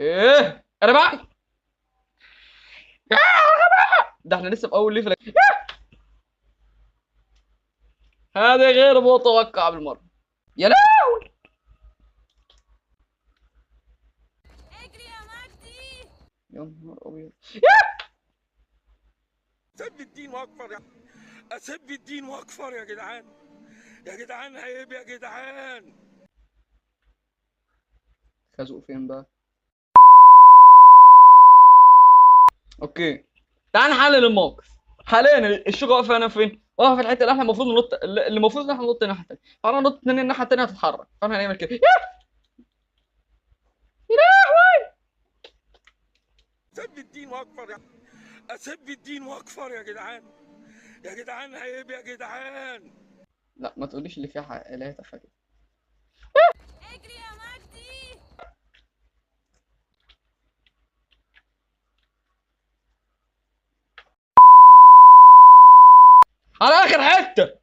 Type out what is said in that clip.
ايه انا بقى ده احنا لسه في اول level. هذا غير متوقع بالمرة. يا لهوي اجري يا مجدي. يا نهار ابيض. اسب الدين واكفر، اسب الدين واكفر يا جدعان، يا جدعان عيب يا جدعان. خازوق فين بقى؟ okay تعال نحلل الموقف. حاليا الشوكة واقفة هنا فين؟ واقفة في الحتة اللي احنا المفروض ننط، اللي المفروض ان احنا ننط الناحية الثانية، فاحنا ننط من الناحية الثانية هتتحرك، فاحنا هنعمل كده. يا لهوي اسب الدين واكفر، اسب الدين واكفر يا جدعان، يا جدعان عيب يا جدعان. لا ما تقوليش اللي فيها اللي هي تافهة كده. اجري يا مجدي. على اخر حتة.